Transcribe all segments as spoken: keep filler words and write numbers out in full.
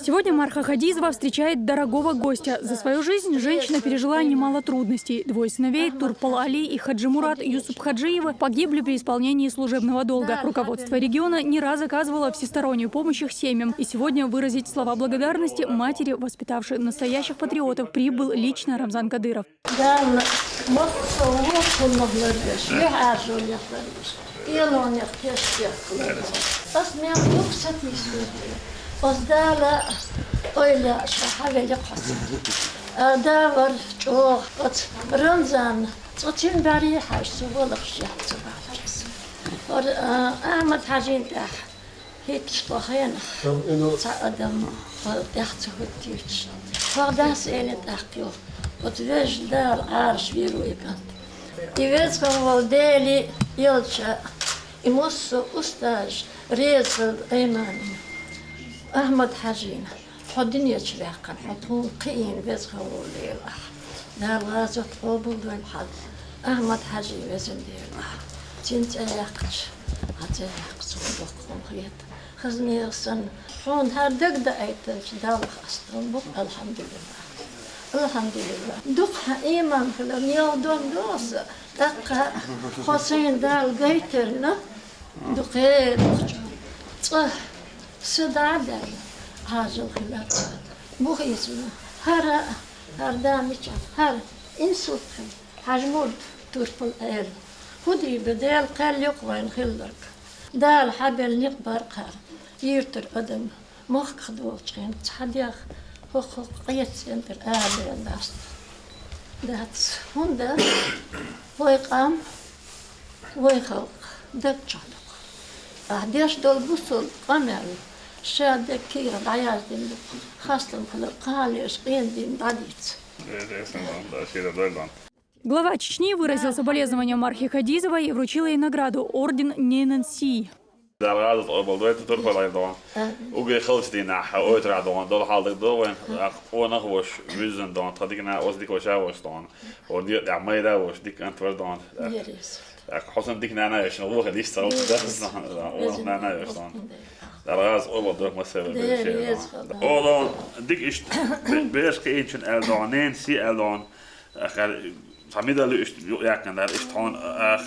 Сегодня Марха Хадизова встречает дорогого гостя. За свою жизнь женщина пережила немало трудностей. Двое сыновей, Турпал Али и Хаджи Мурат Юсуп Хаджиевы, погибли при исполнении служебного долга. Руководство региона не раз оказывало всестороннюю помощь их семьям. И сегодня выразить слова благодарности матери, воспитавшей настоящих патриотов, прибыл лично Рамзан Кадыров. Дала массо вокхуннах лардеш, юхьаржо лехлардеш, элонех кештех лардеш. Ас мел дукха сатийсдеш. Ас Дала ойла ша хьавели хьоса. А, давар чӀогӀа оц Рамзан цӀоцин бари хьаж су валах шехца баларас. Ор, а, Ахмад Хьажин тӀехь хӀитташ тхо хенах. Цхьа адам тхо тӀехь ца хӀуттийчаш. Тхо дас эле тӀаккха йо. Оцу вежа Дала Ӏараш вийр ву и кӀант. И веза хӀама волу Дели, элча, и массо а устазаш реза хила Ӏеманна. Ахмад Хьажина, хьо дуьнечу ваьккхина, хьо тхуна кхиийна веза хӀама волу Дела ахь. Дала гӀазот къобалдойла хьан. Ахмад Хьажи везан Дела ахь. Цин цӀе яьккхича, хьан цӀе яьккха цунна доккха хӀума хета. Хаза нехан санна, хьуна хӀара даг даийтинчу Далла хастам бу, алхьамдулиллахӀ. АлхьамдулиллахӀ. Дукха хьан ийман хиларна йовдон доху сан, тӀаккха хьо сайна Дала гайтарна, дукхе духучу. Цкъа са дӀа а даьлла, Ӏажал хилар сан. Буха иза ву. ХӀара, хӀара да мичахь, хӀара инсульт хилла. Хьажа мурд турпал аьлла. ХӀу дийр ду, Дела кхел ю-кх вайна хилларг. Дала хьабелла некъ бар-кх хӀара. Йиртара адам махках долчу хенахь цхьа дегӀ хӀокху къеццӀен тӀера арадевлла дац. Дац. ХӀунда вай къам, вай халкъ даг чохь ду-кх. Ахь деш долу бусалба къамел ша дерг кийра дӀаяздина ду-кх. Хастам хилар кхана леш къена дин дӀадийца. Глава Чечни выразил соболезнования Мархе Хадизовой и вручил ей награду, орден Нэнэн Си. Дала гӀазот къобалдойла, турпал Ӏе дон. Угай халчу дийнахь, ойтарахь дон, долу хьал даг догӀу вайн, къонах а ваша, вуьззина дон, тхан дикана оцу дика ваша а ваша дон. Хьо декъа тӀехь майра а ваша, дика кӀант вара дон. ТӀаккха хьо санна дика нана а йош, вуха диш ца хӀутту дац дон, къонах нана а йош дон. Дала гӀазот къобалдойла массеран а бераш а дон. О, дон, дика иштта, бераш кхиийначун аьлла дон, Нэнэн Си аьлла дон. Ахара цхьа медаль иштта юкъ яьккхина дара, иштта хьуна ах,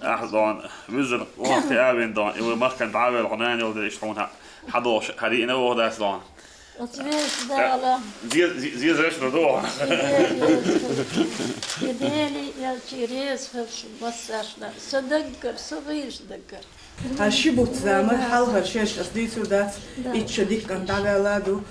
ах дон, вуьззина къонах тӀе а вина дон, и вай махкана дӀа а ваьлла, хьо нана йолу дела иштта хьуна хьадогӀуш, хьадийна а вогӀу дац дон. Оцу веза Дала. Зе-, зе-, зезаш ду дон. И Дели, элчи реза хила шу массаршна, сан даггара, сан гӀирс даггара. Хьан ши бутт заман хьалхара шераш ас дийцур дац, итт шо дика кӀант дӀаваьлла ду.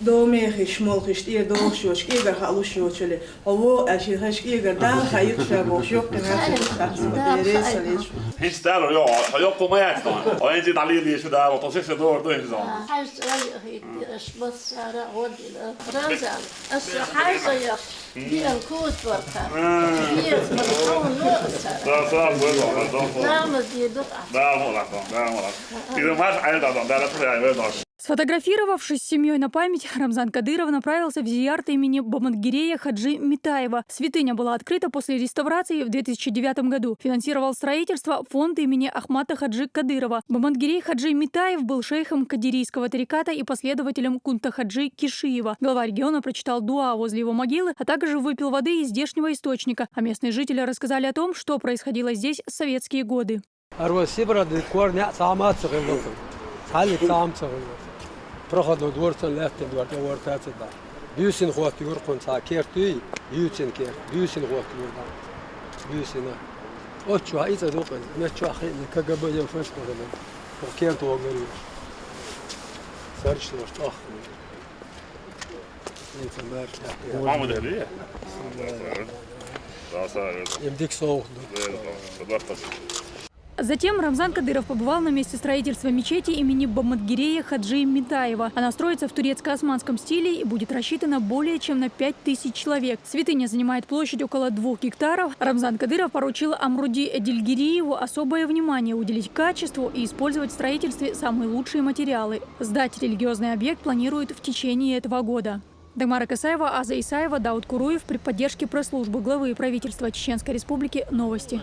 Домехиш, молхиш, тӀера догӀуш йоцуш, кӀегар хаалуш йоцуш, хьо вогӀу аьлла шен хезаш кӀегар Дала хаийта ша бохуш, йоккхина хьаьрса гуш хьаьрса ма дерриг а ца леш. ХӀинца дара йо, хьо йоккха ма яц дон. Хьо хӀинца дӀалелийша Дала, тхо сиха догӀур ду хӀинца дон. Хьаьрса ай хӀитти, аш массара а гӀо дина. Рамзан, ас хьаьрса яхаш. Биъал куз барта. Биъал куз барта. Да, да, да, да, да. Ламаз дийр ду-кх. Да, молла, да, да, молла. Иза марш айда, да, да, да, да, да. Сфотографировавшись с семьей на память, Рамзан Кадыров направился в Зиярт имени Бамангирея Хаджи Митаева. Святыня была открыта после реставрации в две тысячи девятом году. Финансировал строительство фонд имени Ахмата Хаджи Кадырова. Бамангирей Хаджи Митаев был шейхом кадирийского тариката и последователем кунта Хаджи Кишиева. Глава региона прочитал дуа возле его могилы, а также выпил воды из здешнего источника. А местные жители рассказали о том, что происходило здесь в советские годы. ХӀара вай Сибра дика корнех цхьа а ма ца хилла. Цхьаьллиг цхьа а ма ца хилла. Проходной двор ца лаьттина дора, тӀе вара ца да. Буьйсанна хӀоттайора кхунна цхьа керт юй, юьйцина керт, буьйсанна хӀоттайора дӀа. Буьйсанна. Оцу чохь и цӀа ду-кх иза, мет чохь хиъна, КГБ ян фаш кху хилла. Кху керт вогӀур ю. Сарч лош тӀох. Мама дели? Им дика совгӀат ду. Затем Рамзан Кадыров побывал на месте строительства мечети имени Бамангирея Хаджи Митаева. Она строится в турецко-османском стиле и будет рассчитана более чем на пять тысяч человек. Святыня занимает площадь около двух гектаров. Рамзан Кадыров поручил Амруди Эдильгириеву особое внимание уделить качеству и использовать в строительстве самые лучшие материалы. Сдать религиозный объект планируют в течение этого года. Дагмара Касаева, Аза Исаева, Дауд Куруев при поддержке пресс-службы главы и правительства Чеченской Республики. Новости.